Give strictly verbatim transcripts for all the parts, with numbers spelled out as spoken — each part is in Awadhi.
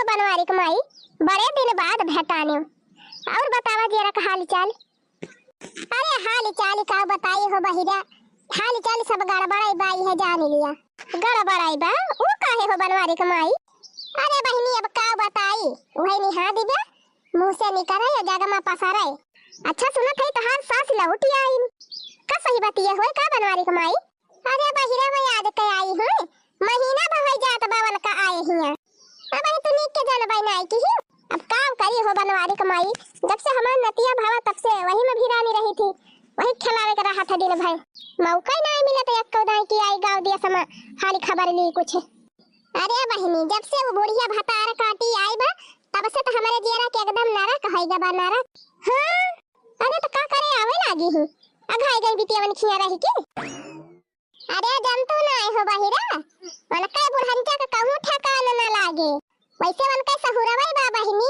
बनवारी क माई, बड़े दिन बाद भेटाने। और बतावा जेरा का हाल चाल? अरे हाल चाल का बताई हो बहिरा, हाल चाल सब गड़बड़ाई बाई है जान लिया। गड़बड़ाई बा? ऊ काहे हो बनवारी क माई? अरे बहिनी अब का बताई, वही निहा दिबे, मुँह से निकरे या जग में पसरे। अच्छा सुनत है तोहार सास लौटी आई, का सही बतिया होए का बनवारी क माई? अरे बहिरा मैं आज के आई हूँ, महीना भर होई जात बा उनका आए हिया। अब ही तू नीक के जानबे नाई की ही। अब काम करी हो बनवारी क माई, जब से हमार नतिया भावा तब से वही में भिरानी रही थी, वही खेलावे के रहा था दिन भर। मौका ही नाई मिला तो एक्को दाई की आई गाँव दिया समा हाली खबर ली कुछ। अरे बहिनी जब से वो बुढ़िया भतार काटी आई बा तब से तो हमारे जियरा के एकदम नरक होई गा बा नरक। हाँ अरे तो का करे आवे लागी ही, अघाई गई बिटिया मन खिया रही की। अरे जनतू नाय हो बहिरा, उनके बुढ़नचा के कहूँ ठिकाना न लागे। वैसे उनके सहुरवै बा बहिनी,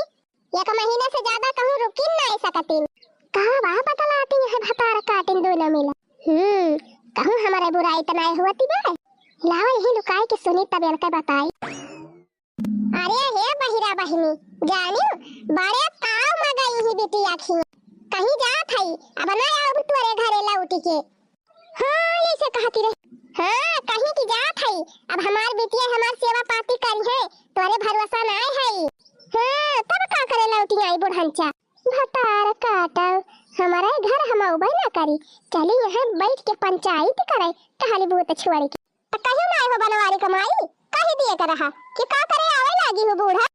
एक महीने से ज्यादा कहूँ रुकिन नाय सकतिन। कहाँ बा बतलाती है भतार काटिन दोनों मिला। हम्म, कहूँ हमारे बुराई त नाय हुआ ती बा। लाओ यही लुकाई के सुनी तब इनके बताई। अरे हे बहिरा बहिनी, जानियो, बड़े ताव में गई ही बिटिया खिया। कहीं जात हई, अब ना आउब तोरे घरे लौटी के। हाँ, ऐसे कहती रही। हाँ, कहीं की जात हई, अब हमार बिटिया हमार सेवा पाती करी है, तोरे भरोसा नाय हई। हाँ, तब का करे लौटी आई बुढ़नचा? भतार काटल, हमारे घर हम अउबे ना करी, चली यहाँ बैठ के पंचायत करे, कहली बूत छुअड़ी के। त कहियो नाय हो बनवारी क माई, कही दिए के रहा कि का करे आवे लागी हो बूढ़ा।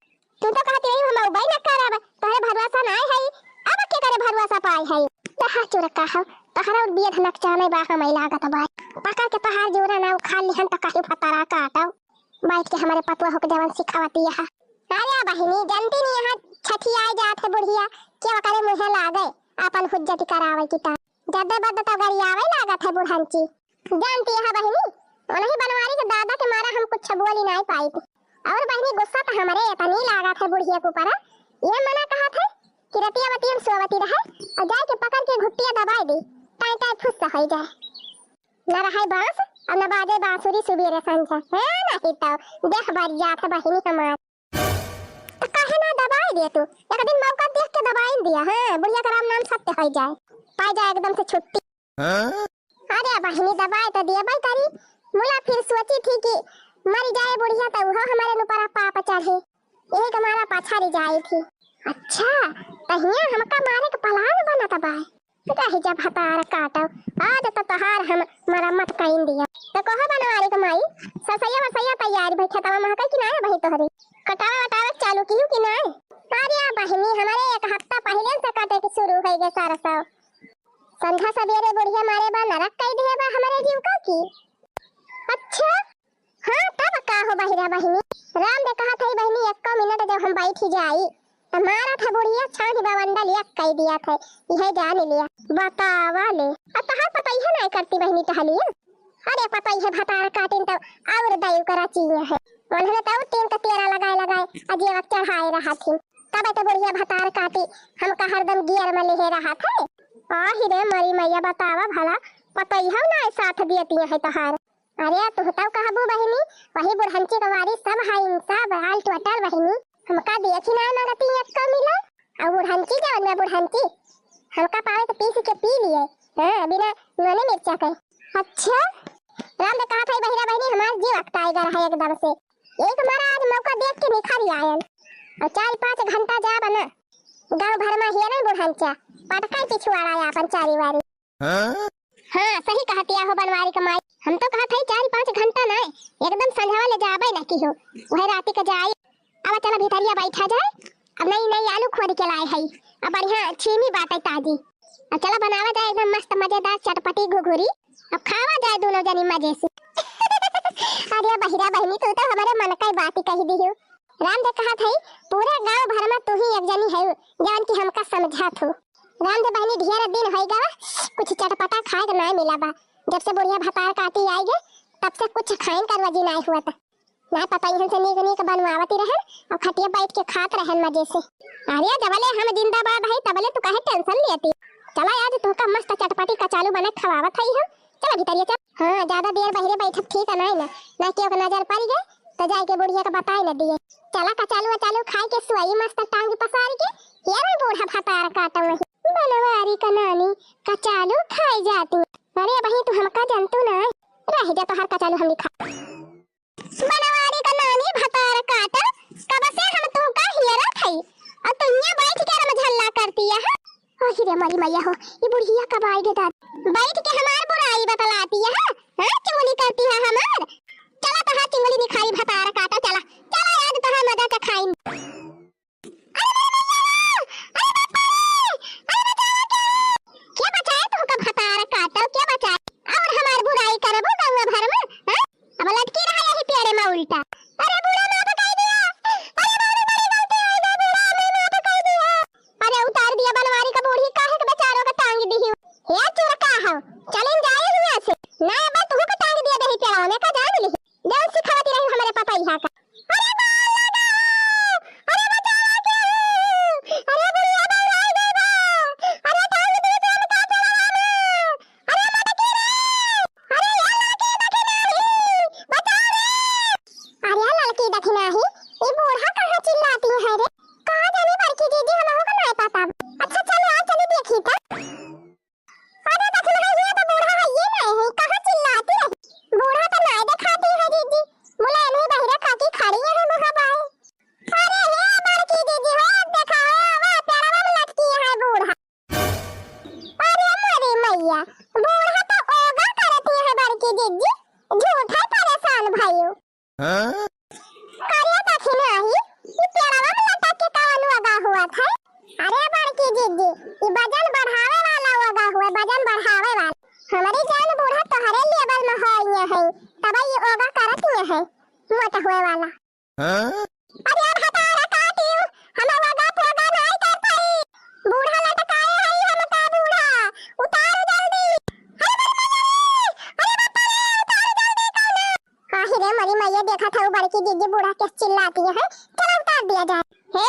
तू तो कहती रही हम अउबे न करब, तोहरे भरोसा नाय है, अब के करे भरोसा पाए है। कहा चुरका हो, तोहरा और बियध नकचाने बा हमें लागत बा। पका के तोहार जोरा ना उखाड़ लिहन त कहीं भतारा काटो। बैठ के हमारे पतुआ होके जवन सिखावती है। अरे बहिनी, जनती नहीं यहाँ छठियाए जात है बुढ़िया, के ओकरे मुँहे लागे, अपन हुज्जत करावे की ता। जद्दे बद्दे तो गरियावे लागत है बुढ़नची। जानती है बहिनी, उन्हीं बनवारी के दादा के मारा हम कुछ बोली नाय पाई थी। और बहिनी गुस्सा तो हमारे इतनी लागत है बुढ़िया के ऊपर, ये मना कहत है कि रतिया बतियन सोवती रहे और जाए के पकड़ के घुट्टिया दबाई दी, टाई टाई फुस्स होई जाए। न रहे बांस और न बाजे बांसुरी सुबेरे संझा, है नहीं तो देख बर जात है बहिनी हमार। त काहे ना दबाई दे तू? एक दिन मौका देख के दबाई दिया, हाँ, बुढ़िया का राम नाम सत्य होई जाए, पाई जाए एकदम से छुट्टी। हाँ? अरे बहिनी, दबाई तो दिया भाई करी, मुला फिर सोची थी कि मरी जाए बुढ़िया तो वो हमारे ऊपर पाप चढ़े, यही के मारा पछाड़ी जाई थी। अच्छा, तहिया हमका मारे के प्लान बनत बा। रही जा भतार काटो, आज तो तोहार हम मरम्मत कइन दिया। तो कहो बनवारी के माई, ससैया वसैया तैयार भई, खेतवा महका कि नाय भई तोहरी? कटावे वटावे चालू किहू कि नाय? अरे बहिनी, हमारे एक हफ्ता पहिले से काटे के शुरू होई गे सरसों। संझा सबेरे बुढ़िया मारे बा नरक कई दिहे बा हमारे जीव का की। अच्छा, हाँ, तब का हो बहिरा बहिनी? राम दे कहा थई बहिनी, एक्को मिनट जब हम बैठी जाई, त मारा था बुढ़िया छांट बवंडल एक कई दिया था, यह जान लिया। बतावा ले, अब तहार पतैहे नाय करती बहिनी टहलिया। अरे पतैहे भतार काटिन तब और दयु करा चीज है। उन्होंने तब तीन का तेरा लगाए लगाए, अजिया चढ़ाए रहा थी। तब तो बुढ़िया भतार काटी, हमका हरदम गियर में लेहे रहा थे। आहि रे मरी मैया, बतावा भला, पतैहे नाय साथ दियती है तहार। अरे, तू तो कहबू बहिनी, वही बुढ़ंची के वारी सब हईन, सब आल टोटल बहिनी। हमका देखी ना मारती एक्को मिला। और बुढ़ंची जवन में बुढ़ंची, हमका पावे तो पीस के पी लिए। हाँ, बिना नूने मिर्चा के। अच्छा, राम दे कहा था बहिरा बहिनी, हमार जीव अकताए गा रहा एकदम से। एक मारा आज मौका देख के निखारी आयन। और चार पाँच घंटा जा बना। गाँव भर में हियन बुढ़ंचा, पटकाई पिछुआड़ा अपन चारी वारी। हाँ? हाँ, सही कहतिया हो बनवारी क माई। हम तो कहत हई चार पाँच घंटा नाय, एकदम संझवा ले जाबे ना किहो, वह राती क जाई। अब चला भीतरिया बैठा जाए, अब नई नई आलू खोद के लाए हई, अब बढ़िया छीमी बाटे ताजी। अब चला बनावा जाए एकदम मस्त मजेदार चटपटी घुघुरी, अब खावा जाए दोनों जनी मजे से। अरे बहिरा बहिनी, तू तो हमारे मन का बात ही कही दिहू। राम दे कहा थई, पूरे गांव भर में तू ही एक जनी है जवन की हमका समझा थू। राम दे बहिनी, ढेर दिन होई गवा, कुछ चटपटा खाए के ना मिला बा। जब से बुढ़िया भतार काटी आई गे, तब से कुछ खाइन का रोजी ना हुआ था। ना पतैहन से नीक नीक बनवावती रहन और खटिया बैठ के खात रहन मजे से। अरे जबले हम जिंदाबाद है तबले तू काहे टेंशन लेती? चला आज तुमका मस्त चटपटी कचालू बना खवावत हई हम। चला भीतरिया चल। हाँ, ज्यादा देर बहिरे बैठब ठीक है नहीं ना, ना केहू के नजर पड़ गए तो जाए के बुढ़िया के बताए न दिए। चला कचालू अचालू खाइ के सुअई मस्त टांग पसार के, ये रे बूढ़ा भतार काटा वही। बनवारी का नानी, कचालू खाइ जाती। अरे बही तू हमका जनतू ना, रह जा तोहार कचालू हम खा। बनवारी का नानी भतार काटा, कब से हम तू का हियरत हई, और तू हियां बैठ के रमझल्ला करती है। ओही रे मोरी मैया हो, ई बुढ़िया कब आई गे दादा? बैठ के हमार बुराई बतलाती है, हाँ? चुगली करती है हमार। चला तोहार चुगली निखारी भतार काटा, चला, चला आज तोहार मजा चखाइन। अरे मोरी मैया हो, अरे बाप रे, अरे बचावा के हो? के बचाए तुमका भतार काटा, के बचाए? और हमार बुराई करबो गौवा भर में, हाँ? अब लटकी रहा यही पेड़े में उल्टा। अरे बूढ़ा माफ कर दिया, अरे बड़ी बड़ी गलती हो गई बूढ़ा, हमें माफ कर दिया। अरे उतार दिया बनवारी का बूढ़ी, काहे के बेचारो का टांग दिही? हे चोर का हो, चलिन जाए हियां से। ना अब तू का टांग दिया दही पेड़वा में का जान लिही। जौन सिखावती रही हमरे पपैया का। अरे बाल लगा, अरे बचावा के हो, अरे बुढ़िया बौराई गई बा, अरे टांग दी पेड़ का पेड़वा में, अरे मटकी रे, अरे ये लड़की दखिनाही, बचाओ रे। अरे लड़की दखिनाही, ये बूढ़ा कहाँ चिल्लाती है रे? कहाँ जानी बड़की जीजी, हमहू का नाय पता। अच्छा चलो आओ चली देखी त। अरे दखिनाही, ये तो बूढ़ा है, ये नहीं है, कहाँ चिल्लाती है? बूढ़ा तो नाय देखाती है जीजी, मुलायम ही बहिरा खाकी खड़ी है मुँह बाय। अरे हे बड़की जीजी हो, देखा हो, वो पेड़वा में लटकी है बूढ़ा। अरे मोरी मैया, बूढ़ा तो ओगा करती है बड़की जीजी, झूठा परेशान भइयो। हाँ? करे दखिनाही, ई पेड़वा में लटक के कवन ओगा हुआ था? अरे बड़की जीजी, ई वजन बढ़ावे वाला ओगा हुआ, वजन बढ़ावे वाला। हमारी जान बूढ़ा तोहरे लेवल में है, ये है, तब ये ओगा करत ये है, मोट हुए वाला। हाँ? अरे भतार काटियो, हम वगा पोगा नाई कर पाई। बूढ़ा लटकाए हई हमका बूढ़ा, उतार जल्दी। अरे मोरी मैया रे, अरे बाप रे, उतार जल्दी कौनो। हाँ ही रे मोरी मैया, देखा था वो बड़की जीजी बूढ़ा के चिल्लाती है, चलो उतार दिया जाए। हे,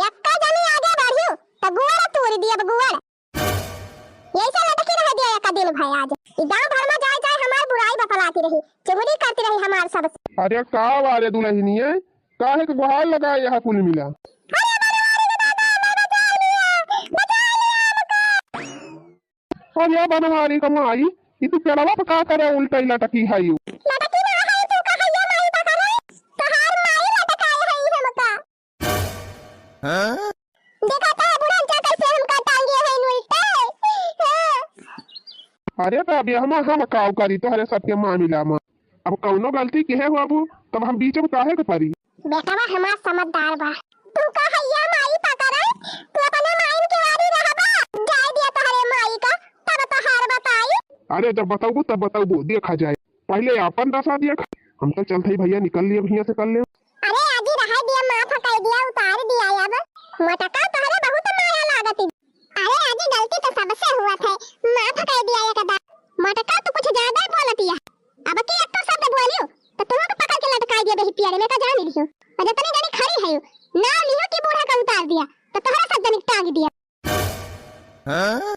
यक्का जनी आगे बढ़ियो, त गुआर तोड़ दिया गुआर। यही से लटकी रह दिया एक दिन भर आज। ई गांव भर में जाए जाए हमार बुराई बतलाती रही, चुगली करती रही हमार सबसे। अरे का बारे दुलहिनिये, काहे के गुहार लगाए यहाँ कुल मिला? अरे बनवारी के दादा, हमें बचा लिया, बचा लिया हमका। अरे बनवारी का माई, ई तू पेड़वा पे का करे उल्टा ही लटकी है यू? लटकी ना है, तू कहा ये माई पकड़े? तोहार माई लटकाए है हमका। हाँ? देखा तो है बुढ़नचा कैसे हमका टांगे है उल्टे। हाँ। अरे तब ये हम हम काव करी तोहरे सबके मामिला में। अब कौनो गलती किहे हो अबू, तब हम बीच में काहे के परी? बेटवा हमार समझदार बा। तू का हैया माई पकड़े? तू अपने माइन के वारी रहबा? जाए दिया तोहरे माई का, तब तोहार बताई। अरे जब बताऊबू तब बताऊबू, देखा जाए। पहले आपन दसा दिया। हम तो चलत हई भैया, निकल लिए भैया से कर ले। अरे आजी रहा दिया, माफ कर दिया, उतार दिया अब। मटका तोहरे बहुत माया लागत। अरे आजी गलती तो सबसे हुआ था, माफ कर दिया एक दाई। मटका तो कुछ ज्यादा ही बोलती है। अब की एक तो शब्द बोलियो तो तुमको पकड़ के लटकाई दिया दही पियारे में का जान लियो। और जतनी जनी खड़ी है ना लियो कि बूढ़ा का उतार दिया तो तोहरा सब जनी टांग दिया। हाँ?